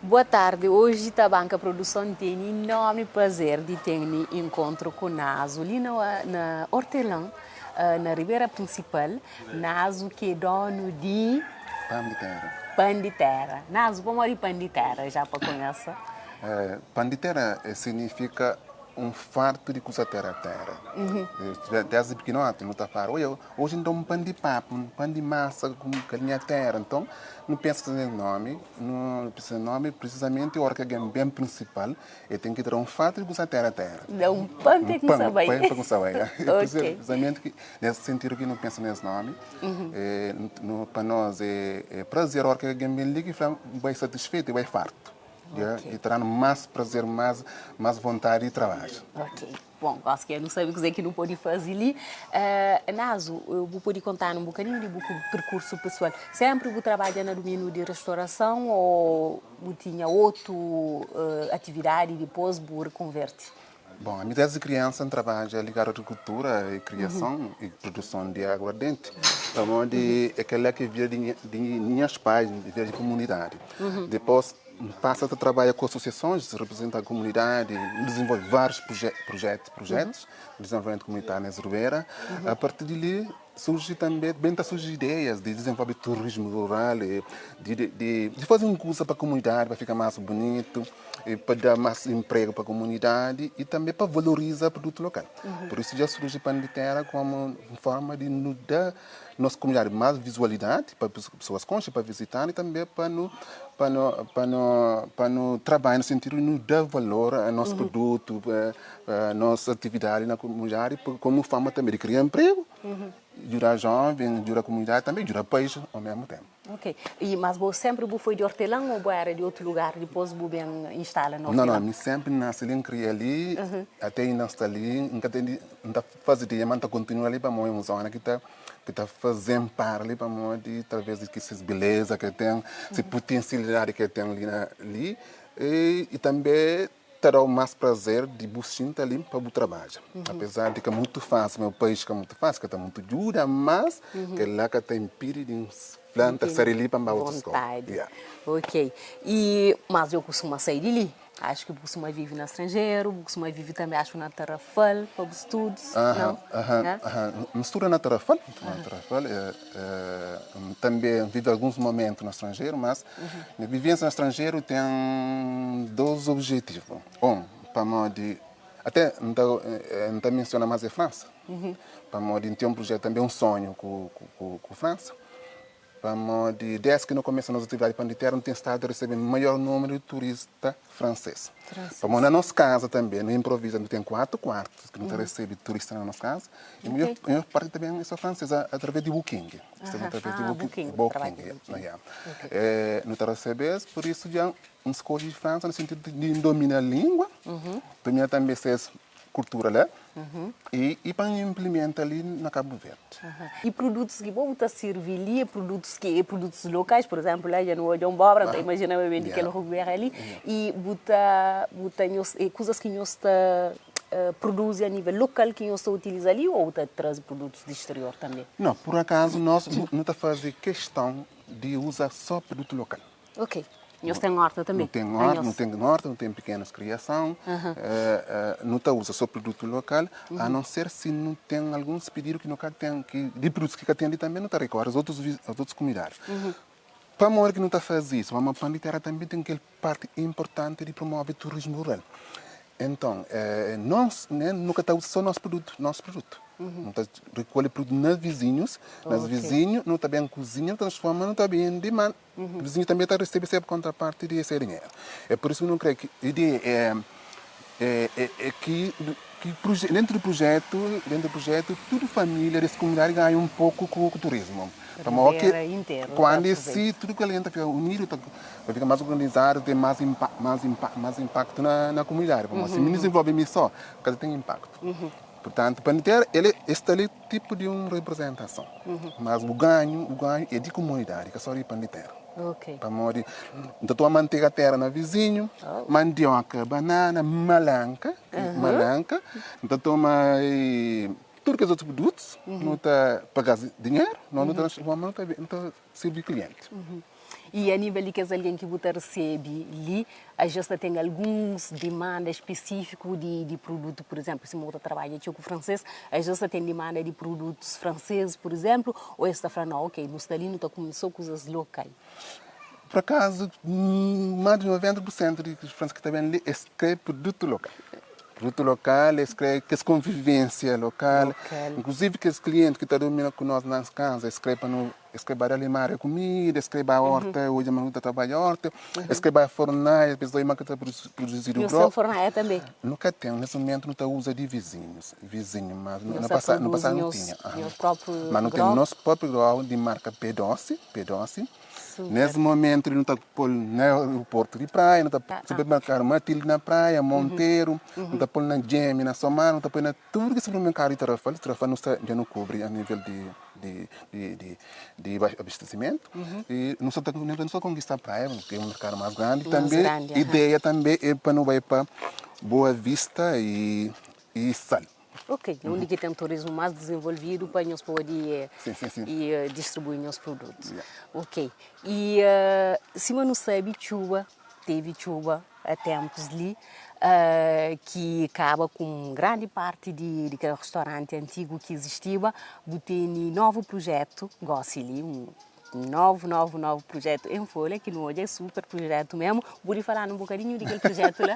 Boa tardi, oji Tabanka Produson teni enormi prazer di teni enkontru ku Nazu li na na Hortelã, na Ribera Prinsipal. Nazu ki é donu di. Pan di Terra. Pan di Terra. Nazu, pamodi Pan di Terra já pa kumesa? Pan di Terra signifika un fartu di kusa terra terra. Desdi pikinoti nu ta fala, oia, oji N da un pan di papa, un pan di masa ku kalinha terra. Nton, nu pensa nes nomi, nu pensa nes nomi prisisamenti ora ki algen ben prinsipal, el ten ki tra un fartu di kusa terra terra. Da un pan pa kumsa bai. Un pan pa kumsa bai. Prisisamenti ki nes sentidu ki nu pensa nes nomi. Pa nos é prazer ora ki algen ben li ki fla, N bai satisfeitu, N bai fartu. Ok. E ta danu más prazer, más, más vontadi di trabadja. Ok. Bon, gosi ki nu sabe kuzê ki nu pode faze li. Nazu, bu pode kontanu un bokadinhu di bu perkursu pesoal? Sénpri bu trabadja na dumíniu di restorason ô bu tinha otu atividadi dipôs bu rekonverte? Bon, ami desdi kriansa N trabadja ligadu agrikultura i kriason i produson di aguardenti, pamodi é kel-la ki vida di nhas pais, vida di komunidadi. Dipôs N pasa ta trabadja ku asosiasons, reprezenta komunidadi, N dizenvolve várius projetus di dizenvolvimentu komunitáriu nes Rubera. A partir di li surji tanbe, ben ta surji ideias di dizenvolve turismu rural, di faze un kuza pa komunidadi pa fika más bunitu. E pa da más inpregu pa komunidadi i tanbe pa valoriza produtu lokal. Pur isu dja surji Pan di Tera komu un forma di nu da nos komunidadi más vizualidadi pa pesoas konxe, pa vizita-nu i tanbe pa nu pa nu pa nu pa nu trabadja na sintidu di nu da valor a nos produtu, a nos atividadi na komunidadi komu forma tanbe di kria inpregu, djuda joven, djuda komunidadi tanbe djuda pais ao mesmu tenpu. Ok. E mas bo sempre bu foi di Hortelã ou bo era di otu lugar dipôs bu ben instala na Hortelã? Não, não, mi sempre nasi li, N kria li, até inda N sta li, N ka ten di, N ta fazi dia ma N ta kontinua li pamodi é un zona ki ta ki ta faze-m para li pamodi talvez di ki ses beleza ke ten, se potensialidadi ke ten li na li e tanbe Ta da-u más prazer di bu xinta li pa bu trabadja. Apezar di ka mutu fásil, meu país ka mutu fásil, ka ta mutu djuda, mas kel-la ka ta inpidi di N fla N ta sai di li pa N ba otu skola. Vontadi. Ok. I, mas dja bu kustuma sai di li? Acho ki bu kustuma vive na stranjeru, bu kustuma vive tanbe acho na Tarrafal pa bu studus, nau? Aha, aha. N studa na Tarrafal, N studa na Tarrafal. N tanbe N vive alguns momentu na stranjeru, mas Nha vivênsia na stranjeru ten dos objetivu. Un, pamodi até N ta N ta mensiona más é Fransa, pamodi N ten un projetu tanbe, un sonhu ku ku Fransa, pamodi dés ki no kumesa nos atividadi pa Inglaterra no ten stadu ta resebe maior númeru di turista fransês. Pamodi na nos kaza tanbe no inprovisa, no ten 4 kuartu ki no ta resebe turista na nos kaza, i maior parti ta ben é so fransês através di Booking. Através di Booking, Booking, ya. No ta resebe-s, pur isu dja N skodje Fransa na sintidu di N domina lingua, domina tanbe ses kultura la i pa N inplimenta li na Kabu Verdi. I produtus ki bo bu ta sirvi li é produtus ki é produtus lokais? Pur izénplu, la dja nu odja un bóbra, N ta imajina ma ben di kel rubera li. I bu ta, bu ta nhos, é kuzas ki nhos ta produzi a nível lokal ki nhos ta utiliza li ô bu ta traze produtus di sterior tanbe? Nau, pur akazu nos nu ta faze keston di uza só produtu lokal. Ok. Nhos ten horta tanbe? Nu ten horta, nu ten horta, nu ten pekenas kriason, nu ta uza só produtu lokal, a non ser si nu ten alguns pididu ki nu ka ten, ki di produtus ki ka ten li tanbe nu ta rekorre as otus as otus komunidadi. Pamodi ki nu ta faze isu? Pamodi Pan di Tera tanbe ten kel parti inportanti di promove turismu rural. Enton, nos nu ka ta uza só nos produtu, nos produtu. Nu ta rekolhe produtu na vizinhus, nas vizinhu nu ta ben kuzinha, nu ta transforma, nu ta bende, ma Vizinhu tanbe ta resebe se kontraparti di se dinheru. É pur isu ki nu kre ki ideia é é ki ki dentru di prujetu dentru di prujetu tudu familia des komunidadi ganha un poku ku turismu. Pamodi ki kuandu é si tudu kel algen ta fika unidu ta fika mas organizadu ten mas mas mas inpaktu na komunidadi. Pamodi si mi dizenvolve mi so ka ta ten inpaktu. Purtantu pa nu ter el es sta li tipu di un reprezentason, mas bu ganhu bu ganhu é di kumunidadi ka só di pan di tera. Pamodi N ta toma mantega tera na vizinhu, mandioka, banana, malanka, malanka, N ta toma tudu kes otu produtus, nu ta paga-s dinheru, no nu ta transforma, nu ta sirbi klienti. I a nível di kes algen ki bu ta resebe li, às ta ten alguns dimanda spesífiku di di produtu, pur izénplu, sima bu ta trabadja txeu ku fransês, às ta ten dimanda di produtus fransês, pur izénplu, ô es ta fla, nau, ok, nu sta li, nu ta kume sô kuzas lokal? Pur akazu, más di 90 pur sentu di fransês ki ta ben li, es krê produtu lokal. Produtu lokal, es krê kes konvivénsia lokal. Inkluzivi kes klienti ki ta durmi ku nos na kaza, es krê pa nu, es krê ba da limaria kumida, es krê ba orta, odja ma nu ta trabadja orta, es krê ba fornaia, pa es odja ma ka ta produzidu Nhos ten fornaia tanbe? Nu ka ten, nes mumentu nu ta uza di vizinhus, vizinhu, mas no pasa, no pasadu nu tinha. Ma nu ten nos propriu grau di marka Pé Dosi, Pé Dosi. Nes momentu li nu ta pol na aeroportu di Praia, nu ta supermerkadu Matilde na Praia, Monteru, nu ta pol na Djemi, na Somar, nu ta poi na tudu ki supermerkadu di Tarrafal. Tarrafal nu sta dja nu kubri a nivel di di di di abastesimentu i nu sta ta nu sta konkista Praia, ki é un merkadu mas grandi. Tanbe ideia tanbe é pa nu bai pa Boa Vista i Sal. Ok, undi ki ten turismu más dizenvolvidu pa nhos pode distribui nhos produtus. Ok, i sima nu sabe txuba, tevi txuba a tenpus li ki kaba ku un grandi parti di kel ristoranti antigu ki izistiba, bu tene novu prujetu gosi li, un Novu, novu, novu prujetu em folha ki nu odja é super prujetu mesmu. Bu pudi falanu un bokadinhu di kel prujetu la?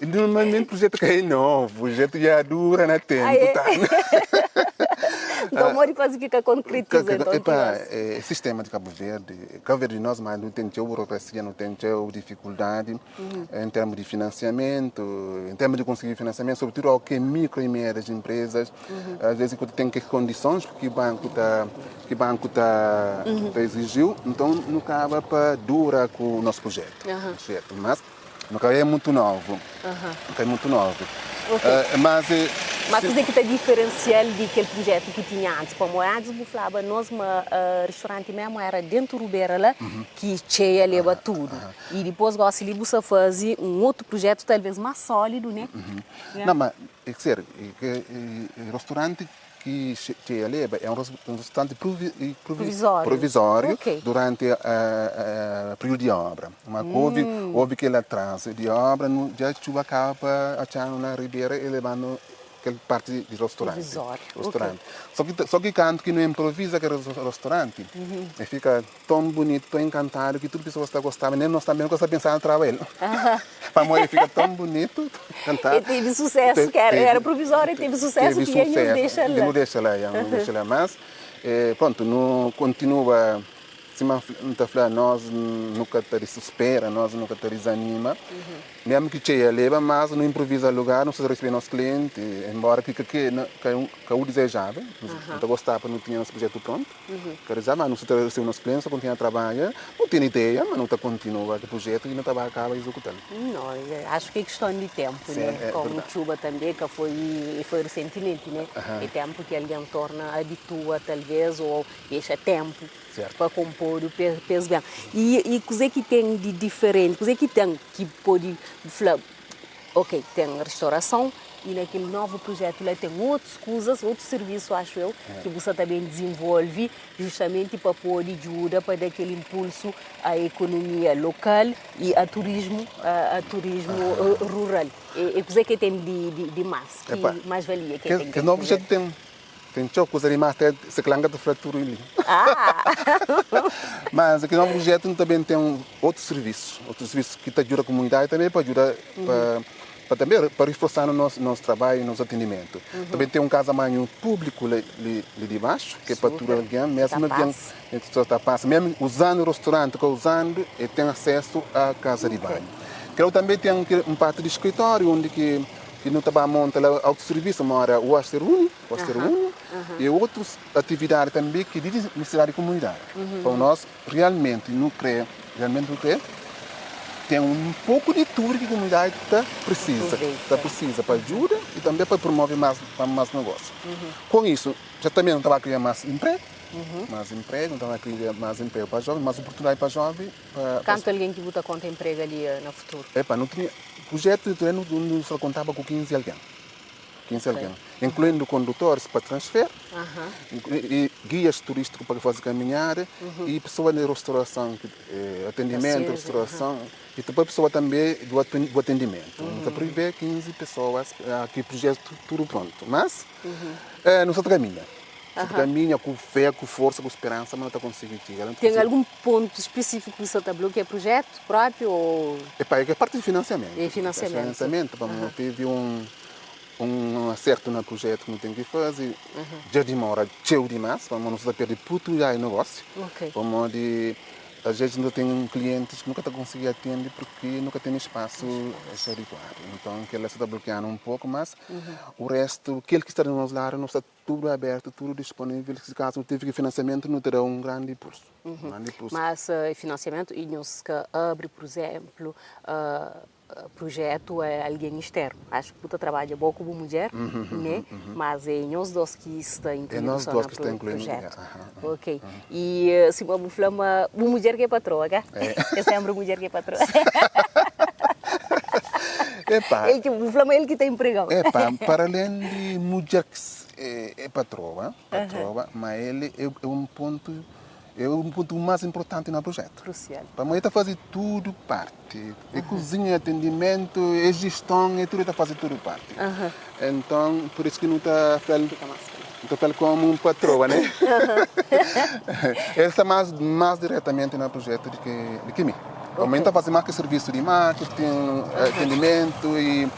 Normalmenti prujetu ka é novu, prujetu dja dura na tempu ta. Nton modi fazi ki ka konkretiza nton ti gosi? É sistema di Kabu Verdi, Kabu Verdi nos mas nu ten txeu burokrasia, nu ten txeu difikuldadi em termu di finansiamentu, em termu di konsigi finansiamentu, sobretudu ao ki é mikro i médias empresas. Às vezes ku ten kes kondisons ki banku ta ki banku ta ta exijiu, nton nu kaba pa dura ku nos projetu. Projetu, mas nu ka é mutu novu, nu ka é mutu novu. Mas Mas kuzê ki ta diferensial di kel projetu ki tinha antis? Pamodi antis bu flaba nos ma ristoranti memu era dentu rubera la ki txeia leba tudu. I dipôs gosi li bu sta faze un otu projetu talvês más sólidu, né? Não, ma É ser, restaurante ki txeia leba é un restaurante provizóriu durante períodu di obra. Ma ku obi kel atrazu di obra, dja txuba kaba pa atxanu na ribera e lebanu kel parti di restaurante. Só ki kantu ki nu inproviza kel restaurante, e fika Ton bunitu, ton enkantadu ki tudu pesoas ta gostaba, nen nos tanbe nu ka sta pensa na traba el. Pamodi el fika ton bunitu, ton enkantadu. E tevi susésu, ki éra provizóriu, e tevi susésu ki nhos dexa la. Nu dexa la, ya, nu dexa la. Mas, prontu, nu kontinua, sima N ta fla, nos nu ka ta disuspera, nos nu ka ta dizanima. Mesmu ki txeia leba, mas nu inproviza lugar, nu sta resebe nos klienti, enbora ki ka ka u dizejável, nu ta gostaba pa nu tinha nos projetu prontu, ka dizejável, mas nu sta ta resebe nos klienti, nu sta kontinua trabadja, nu tene ideia, ma nu ta kontinua ku projetu i nu ta ba kaba izekutal. Nau, acho ki é kiston di tempu, ne? Komu txuba tanbe ka foi, foi resentimenti, ne? É tempu ki algen torna abitua talvez, ou dexa tempu. Pa konpodu pa es ben. I kuzê ki ten di diferenti? Kuzê ki ten ki pode fla, ok, ten restorason i na kel novu projetu la ten otus kuzas, otus sirvisu, axu eu, ki bu sta ta ben dizenvolve justamenti pa pode djuda pa da kel inpulsu a ekonomia lokal i a turismu, a turismu rural. E kuzê ki ten di más, ki más valia ki ten? Kes novu projetu ten Ten txeu kuza di mas te se kla N ka ta fla tudu li. Mas ki novu projetu nu ta ben ten otu sirvisu, otu sirvisu ki ta djuda komunidadi tanbe pa djuda pa pa tanbe pa riforsa nos nos trabadju nos atendimentu. Ta ben ten un kaza manhu públiku li li di baxu ke pa tudu algen mesmu algen ki ta pasa mesmu uzandu rostoranti ka uzandu e ten asesu a kaza di banhu. Kela tanbe ten un parti di skritóriu undi ki Ki nu ta ba monta la autu-sirvisu mora Western Union, Western Union, e otus atividadi tanbe ki di nisisidadi di komunidadi. Pa nos realmenti nu kre, realmenti nu kre ten un poku di tudu ki komunidadi ta prisisa, ta prisisa pa ajuda i tanbe pa promove mas mas negosiu. Kon isu, sertamenti nu ta ba kria mas inpregu, mas inpregu, nu ta ba kria mas inpregu pa joven, mas oportunidadi pa joven. Kantu algen ki bu ta konta inprega li na futuru? Epa, nu tinha, prujetu di trenu nu sa kontaba ku 15 algen. 15 algen, inkluindu kondutoris pa transfer, i gias turístiku pa faze kaminhada, i pesoa di restaurason, atendimentu, restaurason, i pa pesoa tanbe du atendimentu. Nu ta prevê 15 pesoas ki projetu tudu prontu. Mas, nu sta ta kaminha. Nu sta ta kaminha ku fé, ku forsa, ku speransa ma nu ta konsigi txiga la. Ten algun pontu spesífiku ki sta ta blokia projetu própi ô? Epa, é parti di finansiamentu. É finansiamentu. Finansiamentu, pamodi tevi un Un asertu na prujetu ki nu ten ki faze dja dimora txeu dimás, pamodi nu sta ta perde oportunidadi di nogósiu, pamodi asves nu ta ten klientis ki nu ka ta konsigi atende purki nu ka ten spasu adikuadu. Nton kel-la sta ta blokianu un poku, mas u restu kel ki sta di nos ladu nu sta tudu abertu, tudu disponivel, si kazu nu tevi ki finansiamentu nu ta da un grandi impulsu, un grandi impulsu. Mas finansiamentu i nhos ka abri, pur izénplu, Projetu é algen externu. Acho ki bu ta trabadja bo ku bu mudjer, ne? Mas é nhos dos ki sta inkluídu só na projetu. Ok. I sima bu fla ma bu mudjer ki é patroa, ka? É senpri mudjer ki é patroa. Epa. El ki, bu fla ma el ki ta inprega-u. Epa, para alén di mudjer ki é patroa, patroa, ma el é un pontu É un pontu más inportanti na projetu. Krusial. Pamodi el ta faze tudu parti. É kuzinha, é atendimentu, é jeston, é tudu, el ta faze tudu parti. Enton, pur isu ki nu ta fla-l, nu ta fla-l komu un patroa, né? El sta más, más diretamenti na projetu di ki, di ki mi. Pamodi el ta faze más ki sirvisu di marketing, atendimentu i.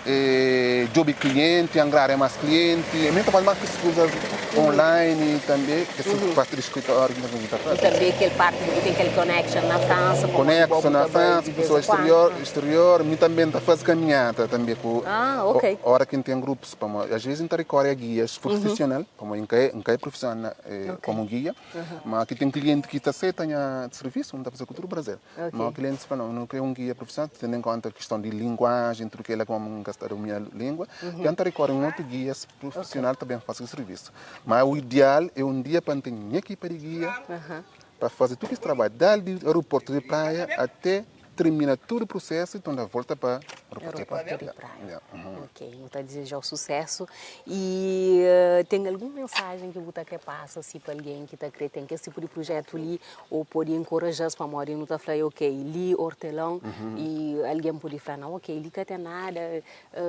E djobe klienti, angrada más klienti. Mi ta faze más kes kuzas online tanbe, kes parti di skritóriu ki mi ta faze. I tanbe kel parti di bu ten kel connection na Fransa, pamodi bo bu ta bai di bes en kuandu. Exterior, mi tanbe N ta faze kaminhada tanbe ku ora ki N ten grupus, pamodi as vezis N ta rikore a gias profissional, pamodi N ka é profissional komu gia, ma ki ten klienti ki ta seta nha sirvisu, N ta faze ku tudu prazer. Ma klientis fla, no, nu kre un gia profissional, tendo en konta kiston di linguajen, tudu kela, komu N ka sta domina lingua, dja N ta rikore un otu gia profissional ta ben fase sirvisu. Ma u ideal e un dia pa N ten nha ekipa di gia pa fase tudu es trabadju, dal di aeroportu di Praia ate termina tudu prusesu i torna volta pa aeroportu di Praia. Ok, nu ta dizejau susesu. I ten algun mensajen ki bu ta kre pasa si pa algen ki ta kre ten kes tipu di prujetu li Ou pode enkoraja-s pamodi nu ta fla ok li hortelão i algen pode fla não ok li ka ten nada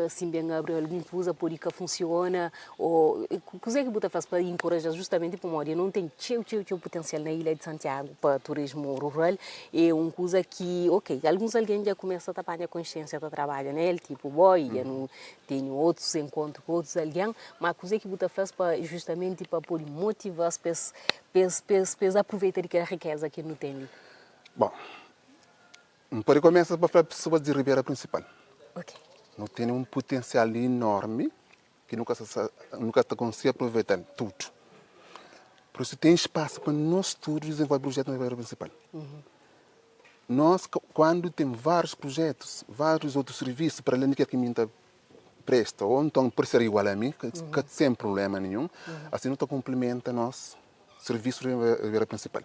si N ben abri algun kuza pode ka funsiona ou kuzê ki bu ta fla-s pa enkoraja-s justamenti pamodi nu ten txeu txeu txeu putensial na ilha di Santiagu pa turismu rural é un kuza ki ok alguns algen dja kumesa ta panha konsiensia ta trabadja na el tipu bo i dja nu tene otus enkontru ku otus algen ma kuzê ki bu ta fla-s pa justamenti pa pode motiva-s pa es Pa es, pa es aproveita di kel rikéza ki nu ten li. Bon, N pode kumesa pa fla pesoas di Ribera Prinsipal. Ok. Nu tene un putensial inormi ki nu ka sa, nu ka ta konsigi aproveita-l tudu. Pur isu, ten spasu pa nos tudu dizenvolve prujetu na Ribera Prinsipal. Nos, kuandu ten várius prujetus, várius otus sirvisu, para alén di kel ki mi ta presta ô nton pode ser igual a mi, ka sen prubléma ninhun. Asi nu ta kunplimenta nos sirvisu di Ribera Prinsipal.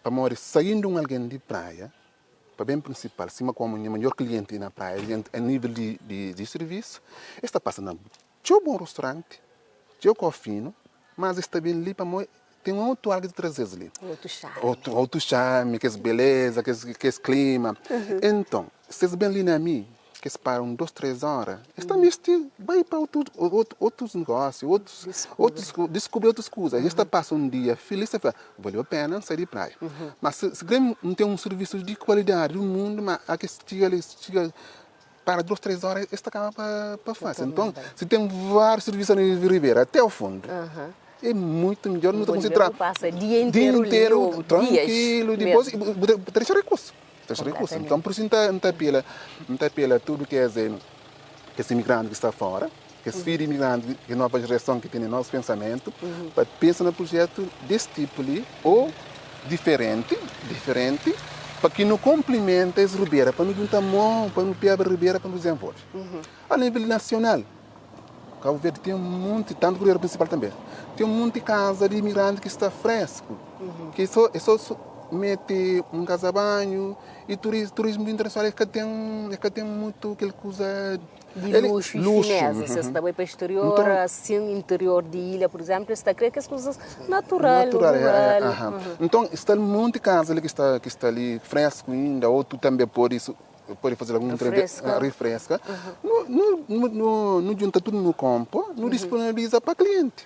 Pamodi saindu un algen di Praia pa ben Prinsipal, sima komu nha maior klienti na Praia a nível di sirvisu, es ta pasa na txeu bon rostoranti, txeu kau finu, mas es ta ben li pamodi ten otu algu ki ta traze-s li. Otu xarmi. Otu xarmi, kes beleza, kes klima. Enton, si es ben li na mi, ki es para un dos tres ora, es ta misti bai pa otus negósiu, otus, diskubri otus kuza. Es ta pasa un dia filis, ta fla, valeu pena N sai di praia. Ma si kre N ten un sirvisu di kualidadi di mundu, ma a kes txiga li, txiga para dos tres ora, es ta kaba pa fase. Nton, si ten várius sirvisu na Ribera, ate au fundu, é muitu midjor nu ta konsentra dia interu trankilu, dipôs bu ta dexa rekursu. Ta rekursu. Nton, pur isu N ta apela, N ta apela tudu kes kes imigranti ki sta fora, kes fidju di imigranti, kes nova jerason ki tene novus pensamentu, pa pensa na prujetu des tipu li ô diferenti, diferenti, pa ki nu konplimenta es rubera, pa nu djunta mon, pa nu pega rubera pa nu dizenvolve. A nível nasional, Kabu Verdi ten monti, tantu ku rubera prinsipal tanbe, ten monti kaza di imigranti ki sta fresku, ki so, é so. mete un kaza banhu i turismu internasional el ka ten el ka ten mutu kel kuza Di luxu i fineza, si es ta bai pa exterior, asin interior di ilha, pur izemplu, es ta kre kes kuzas natural, rural. Nton, sta monti kaza li ki sta ki sta li fresku inda, otu tanbe pode pode faze algun rifreska. Nu nu nu djunta tudu nu konpo, nu disponibiliza pa klienti.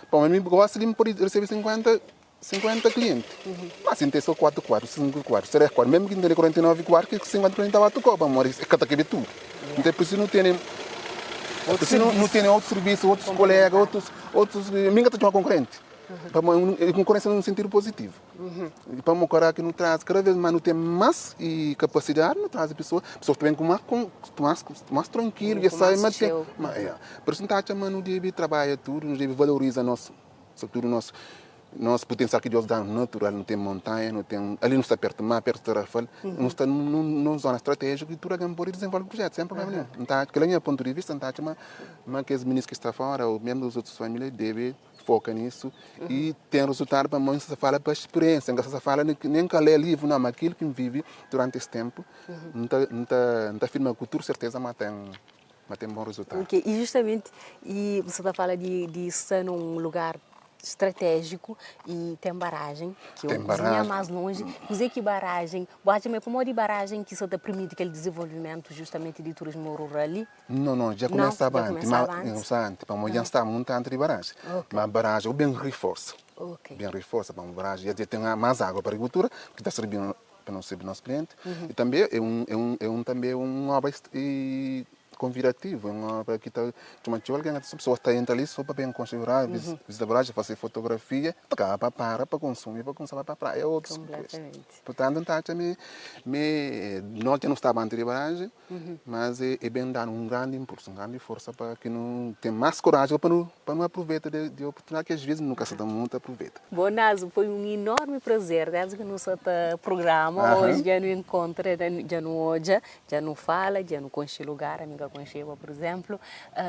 Pamodi mi gosi li mi pode resebe 50 50 klienti. Ma si N ten so 4 kuartu, 5 kuartu, 3 kuartu, mesmu ki N tene 49 kuartu, ki 50 klienti ta ba tuka pamodi es ka ta kebe tudu. Nton é prisizu nu tene, é prisizu nu tene otus sirvisu, otus kolega, otus, otus, mi N ka ta txoma konkurenti, pamodi konkurensia na un sintidu pozitivu. Pamodi kora ki nu traze, kada vez mas nu ten mas kapasidadi, nu traze pesoas, pesoas ta ben ku mas, mas, mas trankilu, dja sabe ma ten, ma ya. Pur isu N ta atxa ma nu debe trabadja tudu, nu debe valoriza nos Sobretudu nos nos putensial ki Deus danu natural, nu ten montanha, nu ten ali nu sta pertu mar, pertu Tarrafal, nu sta num zona stratejiku ki tudu algen pode dizenvolve prujetu sen prublema ninhun. N ta atxa, kel la nha pontu di vista, N ta atxa ma ma kes minis ki sta fora ou mesmu os otus familia debe foka nisu i ten rezultadu pamodi N sta fala pa spiriensia, N ka sta fala nen ka lé livru, nau, ma kil ki N vivi duranti es tempu N ta N ta N ta afirma ku tudu serteza ma ten Ma ten bon rezultadu. Ok, i justamenti i bu sta ta fala di di sta num lugar stratéjiku i ten barajen, ki é un kuzinha más lonji. Kuzê ki barajen, bu atxa ma é pamodi barajen ki sta ta permiti kel dizenvolvimentu justamenti di turismu rural li? Não, não, dja kumesaba anti, ma kumesa anti, pamodi dja staba monti anti di barajen. Ma barajen ben riforsa, ben riforsa pamodi barajen dja ten más água pa agrikultura ki ta sirbi pa nos sirbi nos klienti i tanbe é un é un é un tanbe un obra konvidativu é un obra ki ta txoma txeu algen atenson pesoas ta entra li so pa ben konxe rural vizita baraj fase fotografia ta kaba pa para pa konsumi pa kumsa bai pa praia otus purtantu N ta atxa mi mi nos dja no staba anti di baraj Mas e ben danu un grandi inpulsu, un grandi forsa pa ki nu ten mas koraji pa nu pa nu apruveta di oportunidadi ki asves nu ka sa ta mutu apruveta. Bom Nazo, foi un enormi prazer desdi ki nu sa ta programa oji dja nu enkontra, dja nu odja, dja nu fala, dja nu konxe lugar, ami ka konxeba pur izemplu,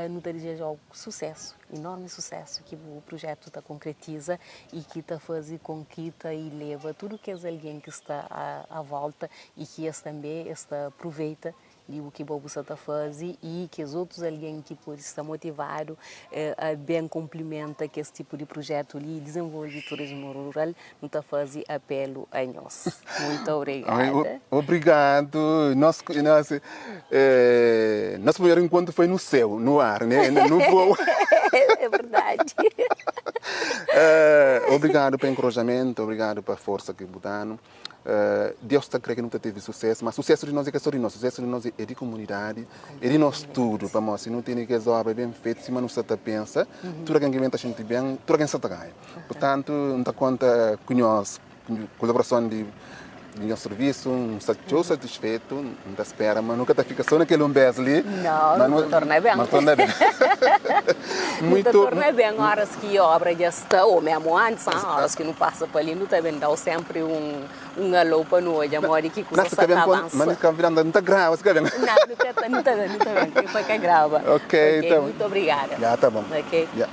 nu ta dizejau susesu, enormi susesu ki bu prujetu ta konkretiza i ki ta faze kon ki ta ileva tudu kes algen ki sta a volta i ki es tanbe es ta pruveita di u ki bo bu sta ta faze i kes otus algen ki pode sta motivadu a ben konplimenta kes tipu di prujetu li i dizenvolve turismu rural, nu ta faze apelu a nhos. Muitu obrigada. Obrigadu. Nos nos nos primeru enkontru foi no séu, no ar, né? No voo. É verdadi. Obrigadu pa enkorajamentu, obrigadu pa forsa ki bu danu. Deus ta kre ki nu ta tevi susesu, ma susesu di nos é ka so di nos, susesu di nos é di komunidadi, é di nos tudu, pamodi si nu tene kes obra ben fetu sima nu sta ta pensa, tudu algen ki ben ta xinti ben, tudu algen sta ta ganha. Purtantu, N ta konta ku nhos kolaborason di nhos sirvisu, N sta txeu satisfetu, N ta spera ma nu ka ta fika so na kel un bes li, ma nu ta torna ben. Ma torna ben. Nu ta torna ben óras ki obra dja sta, ô mésmu antis, óras ki nu pasa pa li, nu ta ben da-u sénpri un un alô pa nu odja modi ki kuza sta ta avansa. Ma nu ka ben, nu ta graba, si ka ben. Nau, nu ka ta, nu ta ben, nu ta ben, pa ka graba. Ok, mutu obrigada. Ya, ta bon. Ok. Ya.